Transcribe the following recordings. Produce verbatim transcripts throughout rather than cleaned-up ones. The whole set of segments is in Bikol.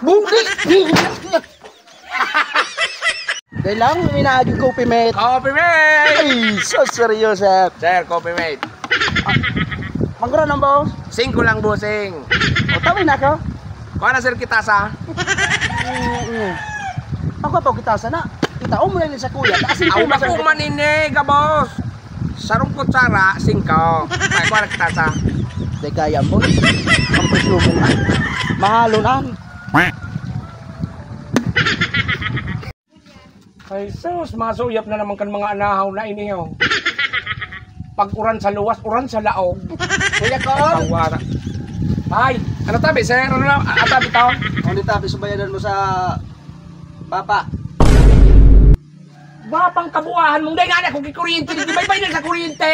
Buti! Dahil lang, may naging coffee mate. Coffee mate! Ay, so seryoso. Sir, coffee mate. Mangkura nang boss? Singko lang, bossing. O, tawin na ako. Kuha na, sir, kitasa. Mm, mm. Ako to, kitasa na. Kita mo lang sa kuya. Taas yung Ako kuya, sir. Ako man ini, ka boss. Sarong kutsara, singko. Ay, kuha na kitasa. Di kaya, boss. Ang presyo mo nga. Mahalon ang. Ay, sus, masuyap na naman kan mga anahaw na ini, oh. Pag uran sa luwas, uran sa laog. Kuya Cor! Tawara. Ay, ano tabi, sir? Ano na, ah, tabi to? Ano tabi, subayadan mo sa papa? Bapang kabuahan mong dai nga ako kikuryente, di ba iba yun sa kuryente?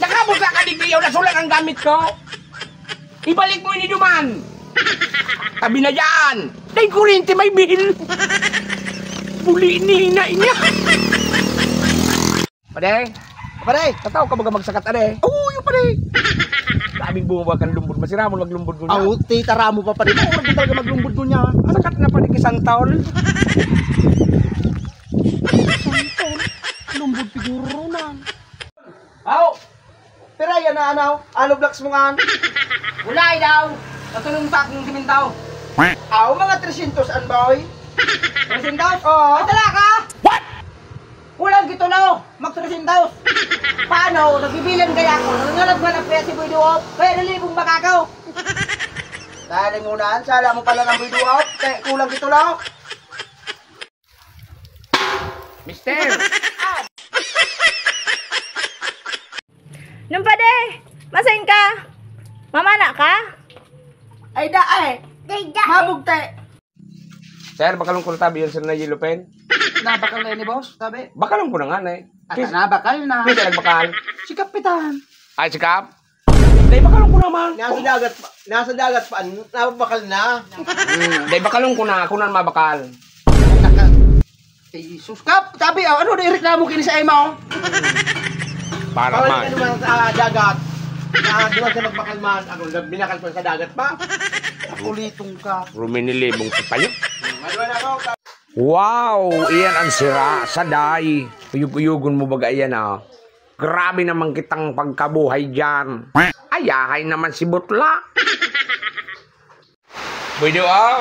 Nakabot lang ka digdi, oh, nasulat ang gamit ko. Ibalik mo ini duman. Tabi na dyan. Dai kuryente, may bill. Buli ni ina niya. Pare, pare, tataw ka baga magsakat, are? Oo, yung pare. Grabing bunga kan lumbod. Masira mo maglumbod mo niya. Aw, titara mo pa, pare. Maurag talaga maglumbod mo niya. Sakat na, pare, kisang taon. Isang taon? Lumbod siguro na. Aw! Pira yan na, ano? Ano blocks mo nga? Wala, daw. Katulong sa akong simintaw. Aw, mga tresyentos an, boy. Tresyentos? Oo. Ay, tala ka? What? Kulang gito, no? Mag tresyentos. Paano? Nagbibilang kaya ako. Nangalagman ang presyo, Boy Duop. Kaya nalibong baka ako. Dali muna, sala mo pala ng Boy Duop. Kaya kulang gito, no? Mister! Nung pade, masain ka? Mamana ka? Ay, da, ay. Day, da. Mabugte. Sir, bakalon ko na tabi yun, sir, na yellow pen. Nabakal na yun ni boss, tabi. Bakalon ko na nga, eh. At Kis- nabakal na. Kisa nagbakal? Si Kapitan. Ay, si Kap? Dai, bakalon ko naman. Nasa dagat pa, nasa dagat pa, nabakal na. Hmm, dai, bakalon ko na, ako na mabakal. Naka-, Jesus, Kap, sabi, ah, ano, di reklamo kini sa imo? Para Bawal man. Ka naman sa dagat. Na, di ba siya magbakal man? Ako, binakal pa sa dagat pa. Kulitong ka. Ruminilibong ka pa yun. Ano na ako? Wow! Iyan ang sira, saday. Uyog-uyogon mo baga iyan, ah. Grabe naman kitang pagkabuhay diyan. Ayahay naman si Butla. Boy Duop,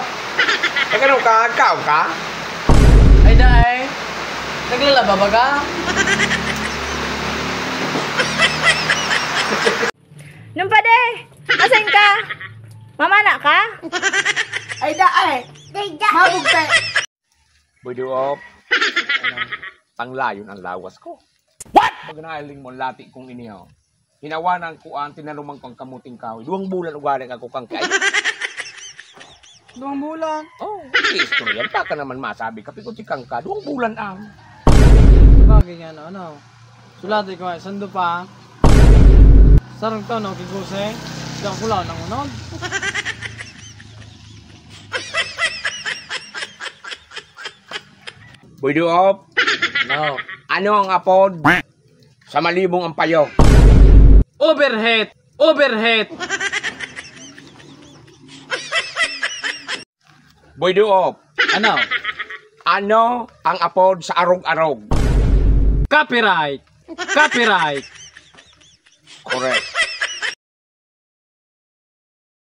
nagano ka? Kaon ka? Ay, daay. Naglalaba ba ka? Nung pade, asan ka? Mamana ka? Ay, daay. Mabugte. Boy Duop, panglayon ang lawas ko. What? Pag naaling mo, lati kong ini, oh. Hinawanan ko ang tinaluman ko ang kamuting kahoy. Duwang bulan ugaling ako kang kay. Duwang bulan? Oh, istorya. Baka naman masabi ka, pikot si kang ka. Duwang bulan ang. Bagay nga, no, ano? Sulati ko nga, sando pa. Sarang to, no, kiguse. Diyan ko lang nangunod. Boy Duop. No. Ano ang apod sa malibong ang payo? Overheat! Overheat! Boy Duop. Ano? Ano ang apod sa arog-arog? Copyright! Copyright! Correct.